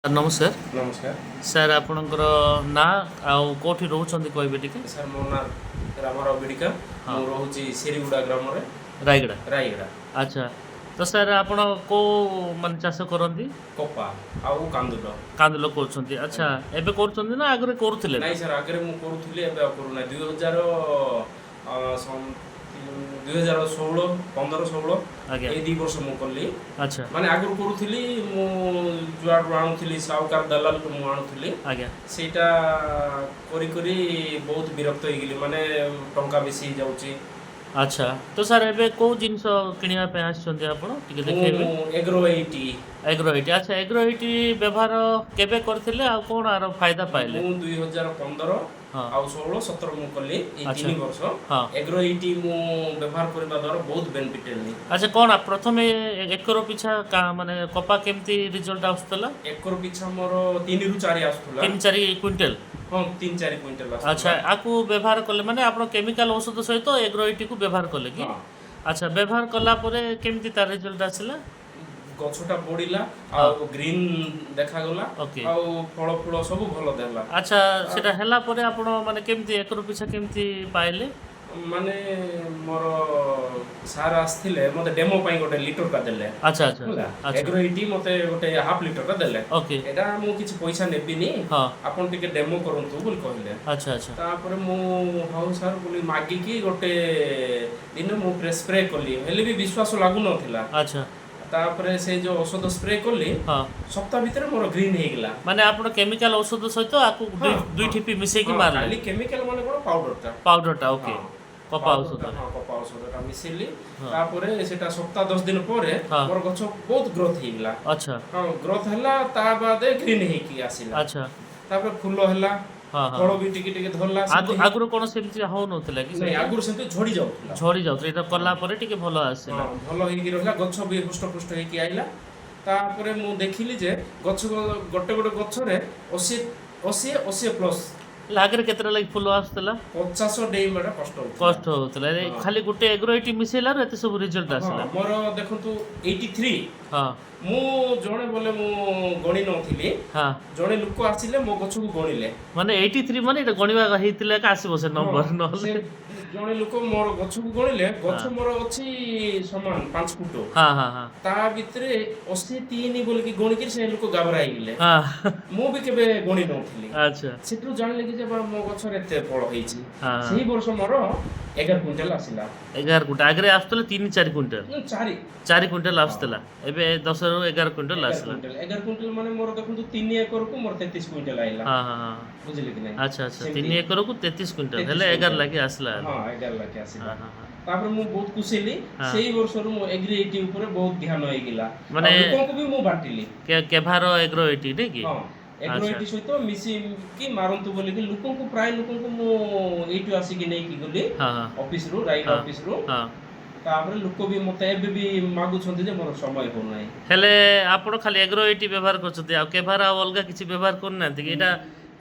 ନମସ୍କାର। ନମସ୍କାର। ସାର୍, ଆପଣଙ୍କର ନାଁ ଆଉ କେଉଁଠି ରହୁଛନ୍ତି କହିବେ ଟିକେ? ସାର୍, ମୋ ନାଁ ରାମାରାଓ ବିଡ଼ିକା। ମୁଁ ରହୁଛି ସିରିଗୁଡ଼ା ଗ୍ରାମରେ। ରାୟଗଡ଼ା? ରାୟଗଡ଼ା। ଆଚ୍ଛା, ତ ସାର୍, ଆପଣ କେଉଁ ମାନେ ଚାଷ କରନ୍ତି? କପା ଆଉ କାନ୍ଦୁଲ। କାନ୍ଦୁଲ କରୁଛନ୍ତି। ଆଚ୍ଛା, ଏବେ କରୁଛନ୍ତି ନା ଆଗରେ କରୁଥିଲେ? ନାଇଁ ସାର୍, ଆଗରେ ମୁଁ କରୁଥିଲି, ଏବେ ଆଉ କରୁନାହିଁ। 2016, 15, 16 ଏଇ 2 ବର୍ଷ ମୁଁ କଲି। ମାନେ ଆଗରୁ କରୁଥିଲି, ମୁଁ ଯୁଆଡ଼ୁ ଆଣୁଥିଲି, ସାହୁକାର ଦଲାଲଠୁ ମୁଁ ଆଣୁଥିଲି। ସେଇଟା କରି କରି ବହୁତ ବିରକ୍ତ ହେଇଗଲି, ମାନେ ଟଙ୍କା ବେଶୀ ହେଇଯାଉଛି। ଆଚ୍ଛା, ତ ସାର୍, ଏବେ କେଉଁ ଜିନିଷ କିଣିବା ପାଇଁ ଆସିଛନ୍ତି ଆପଣ ଟିକେ ଦେଖେଇବେ? ମୁଁ ଏଗ୍ରୋ ଏଇଟି। ଏଗ୍ରୋ ଏଇଟି। ଆଚ୍ଛା, ଏଗ୍ରୋ ଏଇଟି ବ୍ୟବହାର କେବେ କରିଥିଲେ ଆଉ କ'ଣ ଆର ଫାଇଦା ପାଇଲେ? ମୁଁ 2015 ଆଉ 16, 17 ମୁଁ କଲି ଏଇ 3 ବର୍ଷ। ଏଗ୍ରୋ ଏଇଟି ମୁଁ ବ୍ୟବହାର କରିବା ଦ୍ୱାରା ବହୁତ ବେନିଫିଟ୍ ହେଲି। ଆଚ୍ଛା, କ'ଣ ପ୍ରଥମେ ଏକର ପିଛା ମାନେ କପା କେମିତି ରିଜଲ୍ଟ ଆସୁଥିଲା? ଏକର ପିଛା ମୋର 3ରୁ 4 ଆସୁଥିଲା। 3-4 କୁଇଣ୍ଟାଲ? ହଁ, 3-4 କୁଇଣ୍ଟାଲ ଆଚ୍ଛା। ଆସୁଥିଲା। ଆକୁ ବ୍ୟବହାର କଲେ, ମାନେ ଆପଣ କେମିକାଲ ଔଷଧ ସହିତ ଏଗ୍ରୋ ଏଇଟିକୁ ବ୍ୟବହାର କଲେ କି? ହଁ। ଆଚ୍ଛା, ବ୍ୟବହାର କଲା ପରେ କେମିତି ତାର ରେଜଲ୍ଟ ଆସିଲା? ଗଛଟା ବଢିଲା ଆଉ ଗ୍ରୀନ ଦେଖାଗଲା। ଆଉ ଫଳ ଫୁଳ ସବୁ ଭଲ ଦେଲା। ଆଚ୍ଛା, ସେଟା ହେଲା ପରେ ଆପଣ ମାନେ କେମିତି ଏକର ପିଛା କେମିତି ପାଇଲେ? ମାନେ ମୋର ସାର୍ ଆସିଥିଲେ, ମତେ ଡେମୋ ପାଇଁ ଗୋଟେ ଲିଟରଟା ଦେଲେ। ଆଚ୍ଛା ଆଚ୍ଛା ହେଲା, ଏଗ୍ରୋ ଏଇଟି ମତେ ଗୋଟେ ହାଫ୍ ଲିଟରଟା ଦେଲେ। ଏଇଟା ମୁଁ କିଛି ପଇସା ନେବିନି, ଆପଣ ଟିକେ ଡେମୋ କରନ୍ତୁ ବୋଲି କହିଲେ। ଆଚ୍ଛା ଆଚ୍ଛା ତାପରେ ମୁଁ ହଉ ସାର୍ ବୋଲି ମାଗିକି ଗୋଟେ ଦିନ ମୁଁ ସ୍ପ୍ରେ କଲି। ହେଲେ ବି ବିଶ୍ୱାସ ଲାଗୁନଥିଲା। ତାପରେ ସେ ଯୋଉ ଔଷଧ ସ୍ପ୍ରେ କଲି, ସପ୍ତାହ ଭିତରେ ମୋର ଗ୍ରୀନ୍ ହେଇଗଲା। ମାନେ ଆପଣ କେମିକାଲ ଔଷଧ ସହିତ ଆକୁ ଦୁଇ ଠିପି ମିଶେଇକି ମାରିଲେ? ଖାଲି କେମିକାଲ ମାନେ କ'ଣ, ପାଉଡରଟା। ପାଉଡରଟା, ଓକେ, କପା ଔଷଧ। ହଁ, କପା ଔଷଧଟା ମିଶେଇଲି। ତାପରେ ସେଟା ସପ୍ତାହ 10 ଦିନ ପରେ ମୋର ଗଛ ବହୁତ ଗ୍ରୋଥ ହେଇଗଲା। ହଁ, ଗ୍ରୋଥ ହେଲା, ତା ବାଦେ ଗ୍ରୀନ୍ ହେଇକି ଆସିଲା। ତାପରେ ଫୁଲ ହେଲା, ହଁ ହଁ ଫଳ ବି ଟିକେ ଟିକେ ଧରିଲା। ଆଗରୁ କ'ଣ ସେମିତି ହଉନଥିଲା କି? ନାଇଁ, ଆଗରୁ ସେମିତି ଝଡି ଯାଉଥିଲା। ଝଡି ଯାଉଥିଲା। ଏଇଟା କଲା ପରେ ଟିକେ ଭଲ ଆସିଲା। ହଁ, ଭଲ ହେଇକି ରହିଲା। ଗଛ ବି ହୃଷ୍ଟ ପୁଷ୍ଟ ହେଇକି ଆଇଲା। ତାପରେ ମୁଁ ଦେଖିଲି ଯେ ଗଛ ଗୋଟେ ଗୋଟେ ଗଛରେ 80, 80, 80 ପ୍ଲସ୍। ହେଲେ ଆଗରେ କେତେଟା ଲାଗି ଫୁଲ ଆସୁଥିଲା? 50 ଡେଇଁବାଟା କଷ୍ଟ ହଉଥିଲା। କଷ୍ଟ ହଉଥିଲା। ଏ ଖାଲି ଗୋଟେ ଏଗ୍ରୋ ଏଇଟି ମିଶେଇଲାରୁ ଏତେ ସବୁ ରେଜଲ୍ଟ ଆସିଲା? ମୋର ଦେଖନ୍ତୁ 83। ମୁଁ ଜଣେ ବୋଲେ ମୁଁ ଗଣି ନଥିଲି। ଜଣେ ଲୋକ ଆସିଲେ, ମୋ ଗଛକୁ ଗଣିଲେ। ମାନେ 83 ମାନେ ଏଇଟା ଗଣିବା ହେଇଥିଲେ ଏକା ଆସିବ ସେ ନମ୍ବର, ନହେଲେ ସେ ଜଣେ ଲୋକ ମୋର ଗଛକୁ ଗଣିଲେ। ଗଛ ମୋର ଅଛି ସମାନ 5 ଫୁଟ। ହଁ ହଁ ହଁ ତା ଭିତରେ 83 ବୋଲିକି ଗଣିକି ସେ ଲୋକ ଘାବରା ହେଇଗଲେ। ମୁଁ ବି କେବେ ଗଣି ନଥିଲି। ସେଠୁ ଜାଣିଲେ କି ଯେ ବା, ମୋ ଗଛରେ ଏତେ ଫଳ ହେଇଛି। ସେଇ ବର୍ଷ ମୋର 11 କୁଇଣ୍ଟାଲ ଆସିଲା। 11 କୁଇଣ୍ଟାଲ। ଆଗରେ ଆସୁଥିଲା 3-4 କୁଇଣ୍ଟାଲ? 4। 4 କୁଇଣ୍ଟାଲ ଆସୁଥିଲା, ଏବେ 10ରୁ 11 କୁଇଣ୍ଟାଲ 11 ଆସିଲା। କୁଇଣ୍ଟାଲ। 11 କୁଇଣ୍ଟାଲ ମାନେ ମୋର ଦେଖନ୍ତୁ, 3 ଏକରକୁ ମୋର 33 କୁଇଣ୍ଟାଲ ଆଇଲା। ହଁ ହଁ ହଁ ବୁଝିଲେ କି ନାଇଁ? ଆଚ୍ଛା। ସେମିତି। 3 ଏକରକୁ 33 କୁଇଣ୍ଟାଲ 33 ହେଲେ 11 କୁଇଣ୍ଟାଲ। ଲାଗି ଆସିଲା। ହଁ, 11 ଲାଖେ ଆସିଲା। ହଁ ହଁ ହଁ ତାପରେ ମୁଁ ବହୁତ ଖୁସି ହେଲି। ସେଇ ବର୍ଷରୁ ମୁଁ ଏଗ୍ରି ଏଇଟି ଉପରେ ବହୁତ ଧ୍ୟାନ ହେଇଗଲା। ମାନେ ଆଉ ଲୋକଙ୍କୁ ବି ମୁଁ ବାଣ୍ଟିଲି। କେଭାର ଏଗ୍ରୋ ଏଇଟି ନାଇଁ କି? ହଁ, ଏଗ୍ରୋ ଏଇଟି ସହିତ ମିଶିକି ମାରନ୍ତୁ ବୋଲିକି ଲୋକଙ୍କୁ, ପ୍ରାୟ ଲୋକଙ୍କୁ ମୁଁ ଏଇଠୁ ଆସିକି ନେଇକି ଗଲି ହଁ ହଁ ଅଫିସରୁ, ରାୟଗଡ଼ା ଅଫିସରୁ। ତାପରେ ଲୋକ ବି ମତେ ଏବେ ବି ମାଗୁଛନ୍ତି ଯେ ମୋର ସମୟ ହଉନାହିଁ। ହେଲେ ଆପଣ ଖାଲି ଏଗ୍ରୋ ଏଇଟି ବ୍ୟବହାର କରୁଛନ୍ତି, ଆଉ କେଭାର ଆଉ ଅଲଗା କିଛି ବ୍ୟବହାର କରୁନାହାନ୍ତି କି?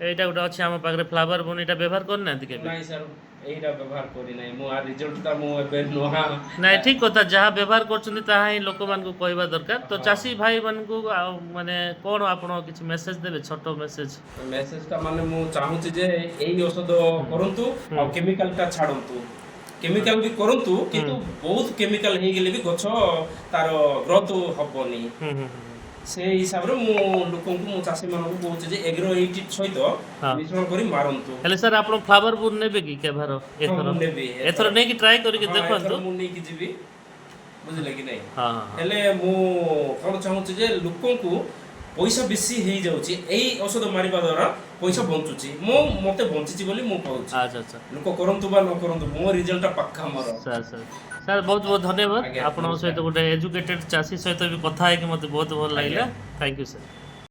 ଏଇଟା ଗୋଟେ ଅଛି ଆମ ପାଖରେ ଫ୍ଲାୱାର ବୋନ୍, ଏଇଟା ବ୍ୟବହାର କରିନାହାନ୍ତି କେବେ? ନାଇଁ ସାର୍, ଏଇଟା ବ୍ୟବହାର କରିନାହିଁ ମୁଁ। ଆ ରିଜଲ୍ଟଟା ମୁଁ ଏବେ ନୂଆ। ନାଇଁ, ଠିକ କଥା। ଯାହା ବ୍ୟବହାର କରୁଛନ୍ତି ତାହା ହିଁ ଲୋକମାନଙ୍କୁ କହିବା ଦରକାର। ତ ଚାଷୀ ଭାଇମାନଙ୍କୁ ଆଉ ମାନେ କ'ଣ ଆପଣ କିଛି ମେସେଜ ଦେବେ, ଛୋଟ ମେସେଜ? ମେସେଜଟା ମାନେ ମୁଁ ଚାହୁଁଛି ଯେ ଏଇ ଔଷଧ କରନ୍ତୁ ଆଉ କେମିକାଲଟା ଛାଡ଼ନ୍ତୁ। କେମିକାଲ ବି କରନ୍ତୁ, କିନ୍ତୁ ବହୁତ କେମିକାଲ ହେଇଗଲେ ବି ଗଛ ତାର ଗ୍ରୋଥ ହବନି। ହୁଁ ହୁଁ ହୁଁ ସେଇ ହିସାବରେ ମୁଁ ଲୋକଙ୍କୁ, ମୁଁ ଚାଷୀମାନଙ୍କୁ କହୁଛି ଯେ ଏଗ୍ରୋ ଏଇଟି ସହିତ ମିଶ୍ରଣ କରି ମାରନ୍ତୁ। ହେଲେ ସାର୍, ଆପଣ ଫ୍ଲାୱାର ବୋନ୍ ନେବେ କି କେଭାର ଏଥର? ମୁଁ ନେବି। ଏଥର ନେଇକି ଟ୍ରାଏ କରିକି ହଁ, ଦେଖନ୍ତୁ। ଏଥର ମୁଁ ନେଇକି ଯିବି, ବୁଝିଲେ କି ନାଇଁ? ହଁ ହଁ ହଁ ହେଲେ ମୁଁ କ'ଣ ଚାହୁଁଛି ଯେ ଲୋକଙ୍କୁ ପଇସା ବେଶୀ ହେଇଯାଉଛି, ଏଇ ଔଷଧ ମାରିବା ଦ୍ୱାରା ପଇସା ବଞ୍ଚୁଛି। ମୁଁ ମତେ ବଞ୍ଚିଛି ବୋଲି ମୁଁ କହୁଛି। ଆଚ୍ଛା ଆଚ୍ଛା ଲୋକ କରନ୍ତୁ ବା ନ କରନ୍ତୁ, ମୋ ରିଜଲ୍ଟଟା ପାକ୍କା ମୋର। ସାର୍, ସାର୍, ସାର୍, ବହୁତ ବହୁତ ଧନ୍ୟବାଦ। ଆଜ୍ଞା, ଆପଣଙ୍କ ନମସ୍କାର। ସହିତ ଗୋଟେ ଏଜୁକେଟେଡ୍ ଚାଷୀ ସହିତ ବି କଥା ହେଇକି ମୋତେ ବହୁତ ଭଲ ଲାଗିଲା। Thank you sir.